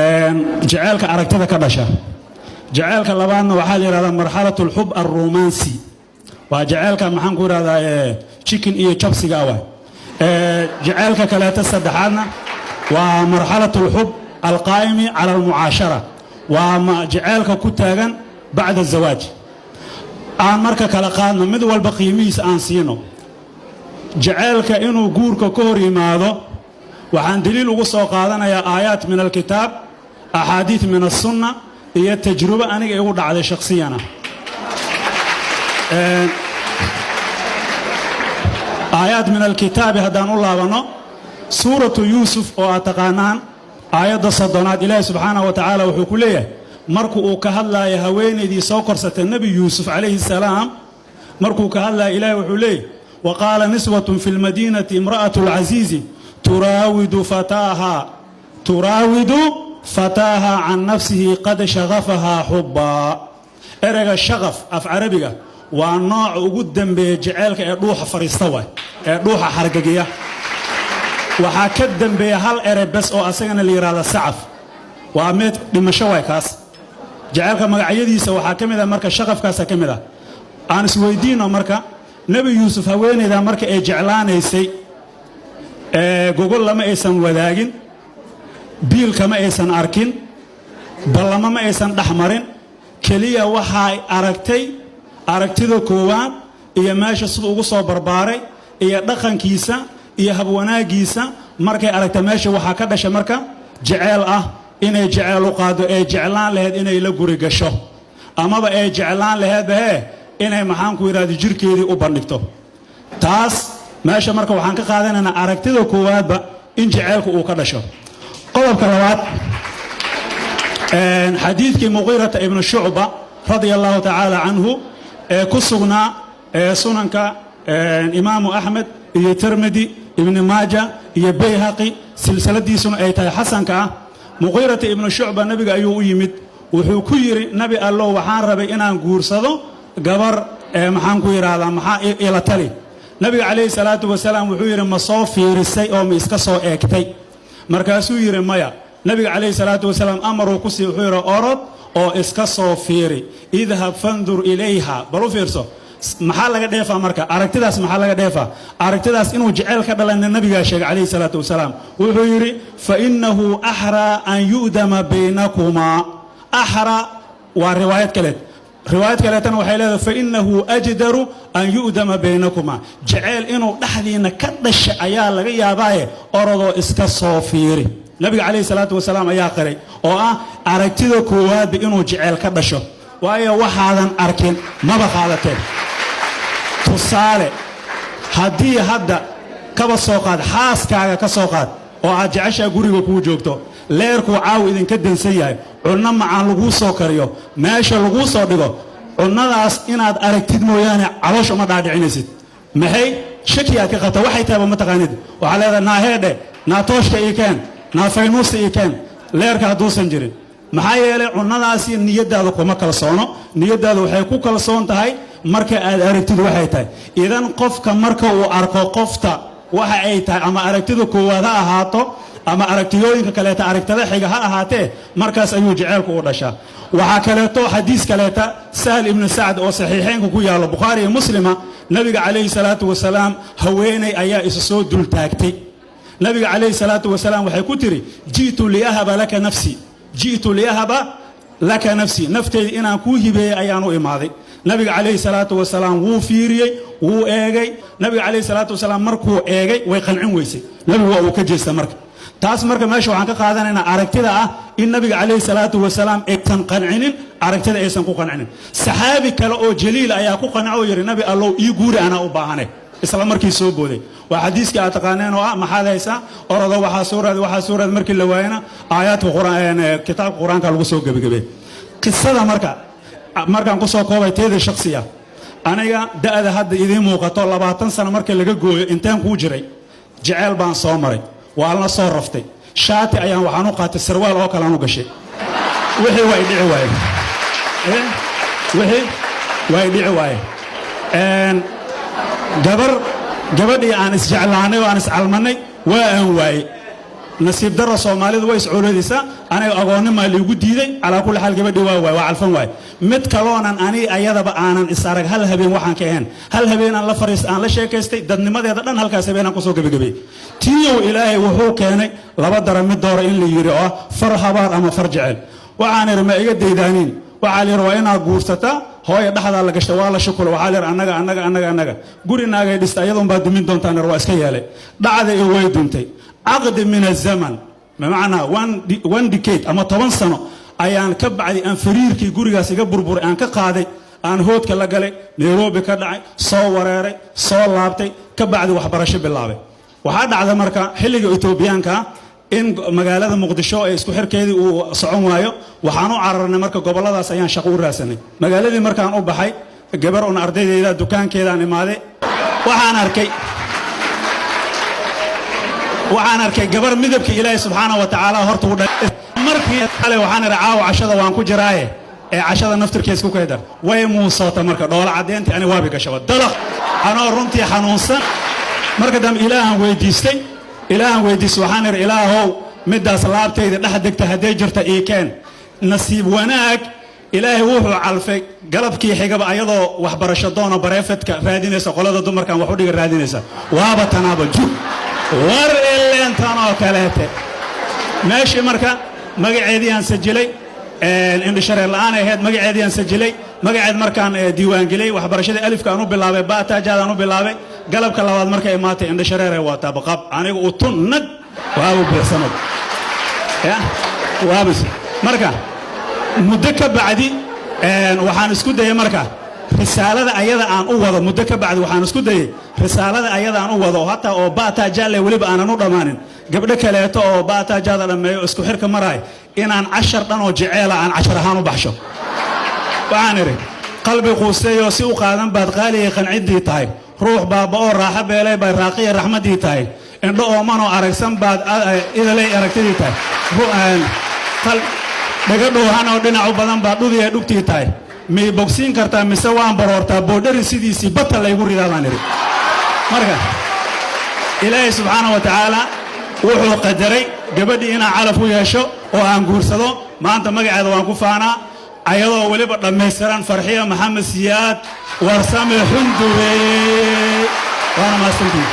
Jaceylka aragtida ka dhasha. Jaceylka labaadna waxaa la yidhahdaa مرحلة الحب الرومانسي, waa jaceylka, maxaan ku yidhahdaa, chicken iyo jabsiga ah. Jaceylka kaleeto saddexaadna waa مرحلة الحب القائم على المعاشرة, waa jaceylka ku taagan بعد الزواج. Aan marka kala qaadno, mid walba qiimihiisa aan siino. Jaceylka inuu guurka ka hor yimaado waxaan daliil ugu soo qaadanayaa آيات من الكتاب, أحاديث من السنة iyo tajrubo aniga igu dhacday shakhsiyana. آيات من الكتاب haddaan u laabanno, Suuratu Yuusuf oo aad taqaanaan, aayadda 30aad, Ilaahi subxaanahu wa tacaala wuxuu ku leeyahay, marku uu ka hadlaayo haweenaydii soo korsatay Nebi Yuusuf calayhi salaam, markuu ka hadlaayo, Ilaahi wuxuu leeyahy: وقال نسوة في المدينة امرأة العزيز تراود فتاها تراود فتاها عن نفسه قد شغفها حبا. Ereyga شغف af Carabiga waa nooca ugu dambeeya jaceylka ee dhuuxa fadhiista waay, ee dhuuxa xargagiya. Waxaa ka dambeeya hal erey bes oo asagana la yidhahda سعف, waa mid dhimasho waay kaas. Jaceylka magacyadiisa waxaa ka mid ah marka shaqafkaasa ka mid ah. Aan isweydiinno marka, Nebi Yuusuf haweenayda marka ay jeclaanaysay, gogol lama aysan wadaagin, biilkama aysan arkin, ballamo ma aysan dhex marin. Keliya waxay aragtay aragtida koowaad iyo meesha siduu ugu soo barbaaray iyo dhaqankiisa iyo habwanaaggiisa. Markay aragtay, meesha waxaa ka dhashay marka jeceyl ah inay jeceyl u qaado, ee jeclaan lahayd inay la guri gasho, amaba ay jeclaan lahaydba hee inay, maxaan ku yidhahda, jirkeedii u bandhigto. Taas meesha marka waxaan ka qaadanaynaa aragtida koowaadba in jaceylku uu ka dhasho. Qodobka labaad, xadiidkii Muqiirata ibnu Shucba رضي الله تعالى عنه ee ku sugnaa ee sunanka Imaamu Axmed iyo Tirmidi, Ibni Maaja iyo Bayhaqi, silsiladiisuna ay tahay xasanka ah. Muqiirata ibnu Shucba nabiga ayuu u yimid. Wuxuu ku yidhi: "Nabi Allow, waxaan rabay inaan guursado gabar, maxaan ku yidhaahdaa, maxaa ila tali?" Nabiga calayhi salaatu wasalaam wuxuu yidhi: "Ma soo fiirisay oo ma iska soo eegtay?" Markaasuu yidhi: "Maya." Nabiga calayhi salaatu wasalaam amaruu ku sii, wuxuu yidhi: "Orod oo iska soo fiiri, اذهب فانظر إليها." Bal u fiirso, maxaa laga dheefaa marka aragtidaas? Maxaa laga dheefaa aragtidaas? Inuu jeceyl ka dhalana nabigaa sheegay calayhi salaatu wasalaam. Wuxuu yidhi: "فإنه أحرى أن يؤدم بينكما." أحرى waa riwaayad kaleed. Riwaayad kaleetana waxay leedahay: "فإنه أجدر أن يؤدم بينكما." Jeceyl inuu dhexdiinna ka dhasha ayaa laga yaabaaye, orodoo iska soo fiiri. Nabiga calayhi salaatu wasalaam ayaa qiray oo ah aragtida koowaadba inuu jeceyl ka dhasho, waayo waxaadan arkin maba qaadateen. Tusaale, haddii hadda kaba soo qaad xaaskaaga ka soo qaad oo aad jeceshaa guriga kuu joogto, leerkuu caaw idinka dansan yahay, cunno macaan laguu soo kariyo, meesha laguu soo dhigo, cunnadaas inaad aragtid mooyaane caloosha uma dhaadhicinaysid. Maxay? Shaki aad ka qabta, waxay tahayba ma taqaanid. Waxaa leedahay: "Naaheedhe, naa tooshka ii keen, naa faynuusta ii keen," leerka hadduusan jirin. Maxaa yeelay, cunnadaasi niyaddaada kuma kalsoono. Niyaddaada waxay ku kalsoon tahay marka aad aragtid waxay tahay. Idan qofka marka uu arko qofta waxa ay tahay, ama aragtida koowaad ha ahaato ama aragtiyooyinka kaleeta, aragtada xiga ha ahaatee, markaas ayuu jaceylku u dhashaa. Waxaa kaleeto xadiis kaleeta, Sahl ibnu Sacd oo saxiixeynka ku yaallo, Bukhaari iyo Muslima, nabiga calayhi salaatu wasalaam haweeney ayaa isa soo dultaagtay. Nabiga calayhi salaatu wasalaam waxay ku tiri: "جئت لأهب لك نفسي، جئت لأهب لك نفسي." Nafteyda inaan kuu hibeeyey ayaan u imaaday. Nabiga calayhi salaatu wasalaam wuu fiiriyey, wuu eegay. Nabiga calayhi salaatu wasalaam markuu eegay, way qancin weysay. Nabigu waa uu ka jeesta. Marka taas marka meesha waxaan ka qaadanaynaa aragtida ah in nabiga calayhi salaatu wasalaam aysan qancinin, aragtida aysan ku qancinin. Saxaabi kale oo jaliil ayaa ku qanco oo yidhi: "Nabi Allow, ii guuri, anaa u baahane." Isla markii soo booday. Waa xadiiskii aad taqaaneen oo ah: "Maxaad haysaa? Orodo, waxaa soo raadi, waxaa soo raadi." Markii la waayana, aayaadka Quraan, kitaabka Qur-aanka lagu soo gebagabey qisada. Marka markaan ku soo koobay teeda shakhsiya, aniga da'da hadda idiin muuqato 20 sano marka laga gooyo, inteen kuu jiray jeceyl baan soo maray, waan la soo raftay. Shaati ayaan waxaan u qaatay sarwaal oo kale aan u gashay. Wixii waa idhici waaye, wixii waa idhici waaye. Gabar, gabadhii aan isjeclaanay oo aan iscalmanay waa aan waayey. Nasiib darra, Soomaalidu way iscooladisaa. Aniga agoonnimaa liigu diiday. Calaa kulli xaal, gabadhii waa waay, waa calfan waay. Mid kaloonan ani ayadaba aanan is arag hal habeen waxaan ka ahayn. Hal habeenaan la fariis, aan la sheekaystay, dadnimadeeda dhan halkaas habeenaan kusoo gebagabeeyey. Tiyow Ilaahay wuxuu keenay laba dara mid doora in la yidhi, oo ah far habaar ama far jecel. Waxaan idhi, "Ma iga daydaaniin?" Waxaa la yidhi, "Waa inaad guursataa." Hooya dhexdaa la gashay, waa la shukulo. Waxaa la yidhi, "Annaga, annaga, annaga, annaga guri naagay dhista, iyadoon baa dumin doontaan." Waa iska yeelay. Dhacda iyo way duntay. Caqdi min azaman, bimacnaa one decade ama 10 sano ayaan ka bacdi aan fariirkii gurigaas iga burburay aan ka qaaday, aan hoodka la galay, Nairobi ka dhacay, soo wareeray, soo laabtay, ka bacdi waxbarasho bilaabay. Waxaa dhacda marka xilliga Etoobiyaanka in magaalada Muqdisho ee isku xirkeedii uu socon waayo. Waxaan u cararnay marka gobolladaas, ayaan shaqo u raadsanay. Magaaladii markaan u baxay, gabar un ardaydayda dukaankeedaan imaaday. Waxaan arkay gabar midabka Ilaahay subxaana wa tacaala horta u markii kale. Waxaan idhi, "Caawa cashada waan ku jiraaye, ee cashada naftirkees ku kaydar." Way muusoota marka dhoola caddeyntii, ani waabi gashaba dalaq, anoo runtii xanuunsan. Marka dambe Ilaahan weydiistay, Ilaahan weydiistay. Waxaan idhi, "Ilaahow, middaas laabtayda dhex degta hadday jirta ii keen." Nasiib wanaag, Ilaahay wuxuu calfay galabkii xigaba ayadoo waxbarasho doona, private-ka raadinaysa, qolada dumarkan wax u dhiga raadinaysa. Waaba tanaaba jug war ileen tan oo kaleete meeshii. Marka magaceedii aan sajilay, indhashareer la'aan ay ahayd. Magaceedii aan sajilay, magaceed markaan diiwaangeliyey, waxbarashadii alifka aan u bilaabay, baataajaadaan u bilaabay. Galabka labaad markay imaatay, indhashareer ay waataa baqab. Aniga utun nag waabu buuxsamad ya waabis. Marka muddo ka bacdi waxaan isku dayay marka risaalada ayada aan u wado. Muddo ka bacdi waxaan isku dayay risaalada ayada aan u wado, hataa oo baataajaale weliba aanan u dhammaanin, gabdho kaleeto oo baataajaada dhammeeyo, isku xirka maraay, inaan cashar dhan oo jeceela aan cashar ahaan u baxsho. Waxaan idhi, "Qalbi quusteeyoo si u qaadan baad qaaligay qanciddii tahay. Ruux baaba oo raaxo beelay bay raaqiya raxmaddii tahay. Indho oomanoo aragsan baad idalay aragtidii tahay. Dhaga dhoohan oo dhinacu badan baad dhudiya dhugtii tahay. Miyay bogsiin kartaa mise waan baroortaa? Boodhari sidiisii bata laygu ridaa," baan idhi. Marka Ilaahay subxaana wa tacaala wuxuu qadaray gabadhii inaan calaf u yeesho oo aan guursado. Maanta magaceeda waan ku faanaa, ayadoo weliba dhammaystiran, Farxiya Maxamed Siyaad Warsame Xundube. Waana mahadsantihi.